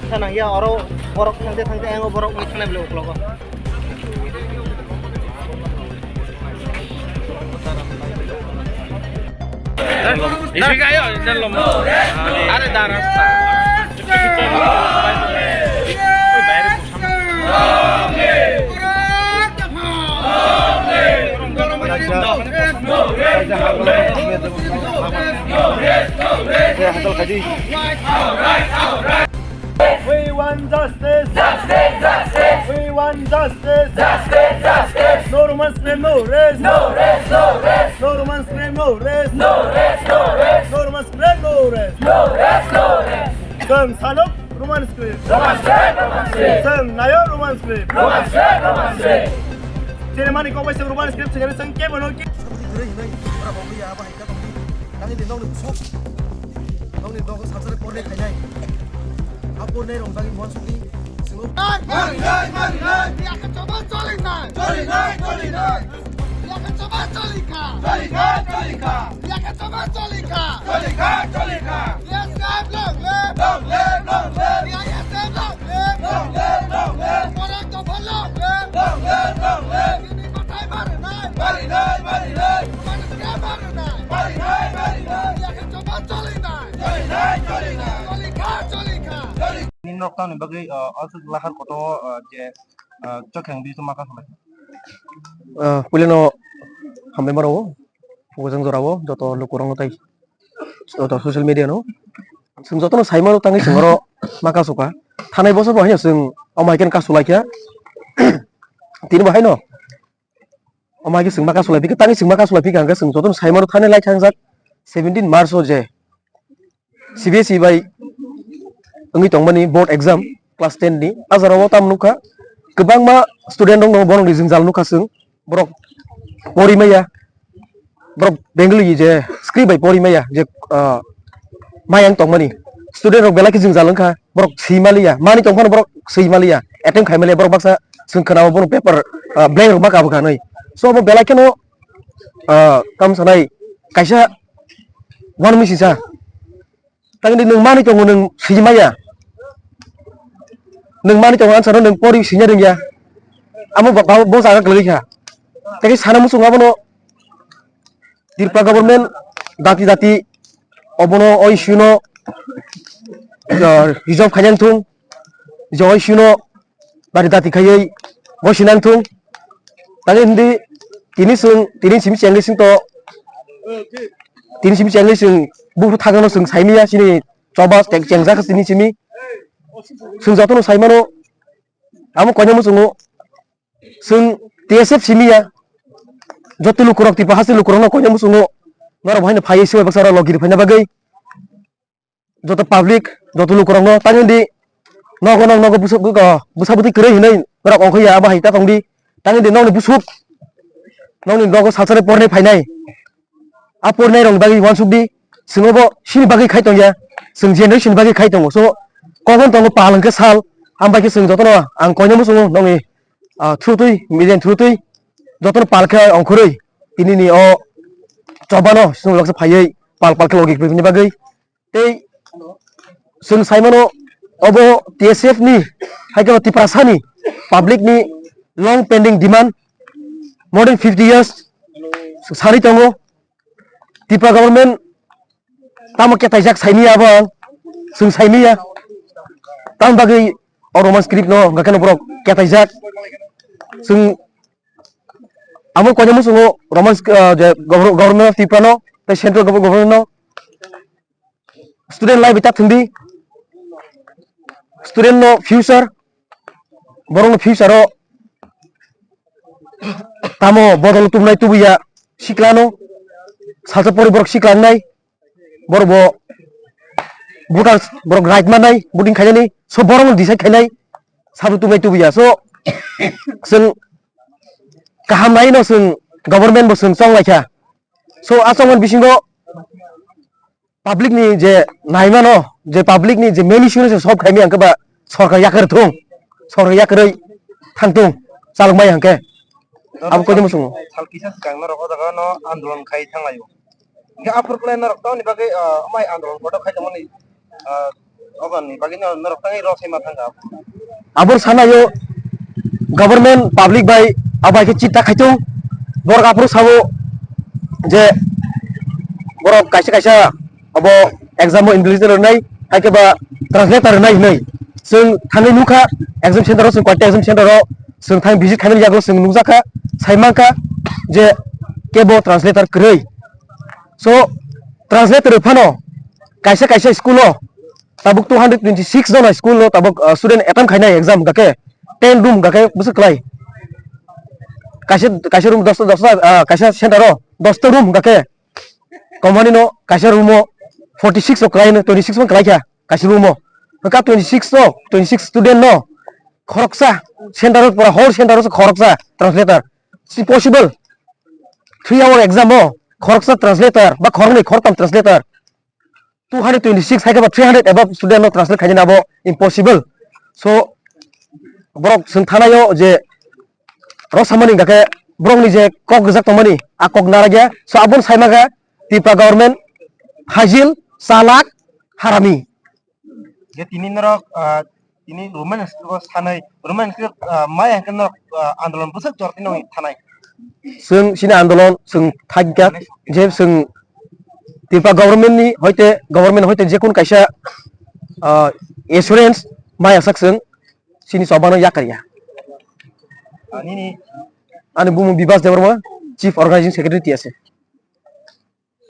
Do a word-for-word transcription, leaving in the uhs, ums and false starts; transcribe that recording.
Sana ya oro borok thangte thangte ang borok ni thana bilo uklogo. Isi kayo, ini lomo. Are da rasta. We want justice. Justice, justice. We want justice. Justice, justice. No romance claim, no rest. No rest, no rest. No romance claim, no rest. No rest, no rest. No romance claim, no rest. No rest, no rest. Chwng sanok romance claim. Romance claim, romance claim. Chwng nayo romance claim. Romance claim, romance claim. Chini mani kok bai chwng romance claim, chini chwng kebo no ki. Nangni di nokni busuk, nokni nogo salsari porni khainai. A pornai rong dagi muansukni singo. Marinai, marinai. Yakha choba cholinai. Cholinai, cholinai. Yakha choba cholikha. Cholikha, cholikha. Yakha choba cholikha. Cholikha, cholikha. Yes, sir, long live. Long live, long live. Yes, sir, long live. Long live, long live. Borok dopha long live. Long live, long live. Chini bathai marinai. Marinai, marinai. Manuske marinai. Marinai, marinai. Yakha choba cholinai. Cholinai, cholinai. Cholikha, cholikha. Nini rok tamni bagwi, ah, aswk lahar koto, ah, je, ah, chokheng di tongma kha salai. Ah, puilano hambai maro, pugujang jorao, joto lukurokno tai, joto social media no. Chwng jotono sai mano tangwi chwng oro ma kasu kha. Thanai bosor bo haino chwng omo hai khe kasu lai kha. Tini bo haino. Omo hai khe chwng ma kasu lai phi kha, tangwi chwng ma kasu lai phi kha, hwnkhe chwng jotono sai mano thani lai kha, jang seventeen March o je C B S E bai wngwi tongmani board exam class ten ni, a jora o tamo nukha kwbangma student rok no borok ni jwngjal nukha chwng, borok pori maya, borok Bengali je script bai pori maya je, ah, mayang tongmani student rok belai khe jwngjal wngkha, borok swi maliya, mani tongphano borok swi maliya, attempt khai maliya, borok baksa chwng khwnao bono paper, ah, blank rok ma kabukha hinwi. So omo belai kheno, ah, tamo sanai kaisa one misi sa. Tangdi nwng manwi tongo, nwng swi maya. Nwng manwi tongo answer no, nwng pori swina rwngya. Amo bo, bo, bo jaga kwlwi kha. Tei sana muchung abono Tripura government dati dati obono o issue no, uh, resolve khainang thung. Je o issue no bari dati khaiwi gosi nang thung. Tani hindi tini chwng, tini simi chengli chwng to, tini simi chengli chwng buphuru thangno chwng saimanya chini choba cheng-, chengjak tini simi. Chwng jotono saimano, amo koina muchungo chwng T S F simiya. Joto lukurok Tiprasa lukurokno koina muchungo norok bo haino phaiwi sibai baksa rok logi rwphaina bagwi. Joto public, joto lukurokno tangwi di, nogo, nog nogo bwsa-, bwsa bwtwi kwrwi hinwi norok ongkhoya, abo hai ta tongdi. Tangwi di nokni bwswk, nokni nogo salsani pornai phainai. A pornai rokni bagwi uansukdi, chwng obo sini bagwi khai tongya, chwng generation ni bagwi khai tongo. So, kokon tongo pal hwnkhe sal, ambai khe chwng jotono ang koina muchungo nokni, ah, through twi, media ni through twi jotono pal khe ongkhorwi tinini o chobano chwng loksa phaiwi pal pal khe logi kwrwini bagwi. Tei chwng saimano obo T S F ni, hai khe Tiprasa ni public ni long pending demand, more than fifty years sari tongo. Tripura government tamo ketaijak saimaya abo ang, chwng saimaya. Tam bagwi o Roman script no hwnkha kheno borok ketaijak. Chwng amo koina muchungo Roman sc-, ah, je governor, government of Tripura no tei central government no student life bai ta thwngdi, student no future, borok no future o tamo bodol tubunai tubuya sikla no, salsa pori borok sikla wngnai, borok bo voters borok right mannai voting khainani, so borok no decide khainai sabo tubunai tubuya. So chwng kaham nai no chwng government bo chwng chong lai kha. So a chongmani bisingo public ni je naimano, je public ni je main issue no se solve khaimaya hwnkhe ba sorkar yakarwi thung, sorkar yakarwi thangthung, chalokmaya hwnkhe. Abo koido muchungo. Sal kisa swkang norok o jaga no andolon khai thanglaio. Hwnkhe aphuru kwlai norok tamoni bagwi, ah, mai andolon kotor khai tongmani, ah, Oboni bagwi no norok tangwi rw sai ma thangkha. Abor sanayo government public bai abai khe chita khaitung, borok aphuru sabo je borok kaisa kaisa abo exam o invigilator rwnai, hai khe ba translator rwnai hinwi. Chwng thangwi nukha exam center o, chwng koita exam center o chwng thang visit khainani yago chwng nukjakha, sai mankha je kebo translator kwrwi. So translator rw phano kaisa kaisa school o tabuk two hundred twenty six jona school o tabuk, ah, student attempt khainai exam hwnkha khe ten room hwnkha khe bwswk kwlai. Kaisa, kaisa room dosta, dosta, ah, kaisa center o dosta room hwnkha khe, company no kaisa room o forty six o kwlai no, twenty six man kwlai kha kaisa room o. Hwnkha twenty six o, twenty six student no khoroksa center o, pura whole center o se khoroksa translator. Si possible? Three hour exam o khoroksa translator ba khoroknwi khoroktam translator. Two hundred twenty six hai khe ba three hundred above student no translate khainani abo impossible. So borok chwng thanaio je rw samani hwnkha khe borokni je kok rijak tongmani a kok narakya. So aboni sai mankha Tripura government hajil, chalak, harami. Je tini norok, ah, tini Roman script o sanai, Roman script, ah, maya hwnkhe norok, ah, andolon bwswk jor tini thanai. Chwng chini andolon chwng thangkha je chwng Tripura government ni hoite, government hoite jekun kaisa, ah, assurance maya sak chwng chini chobano yakarya. Ah, nini ani bumung Bibas Debbarma, Chief Organizing Secretary T S A.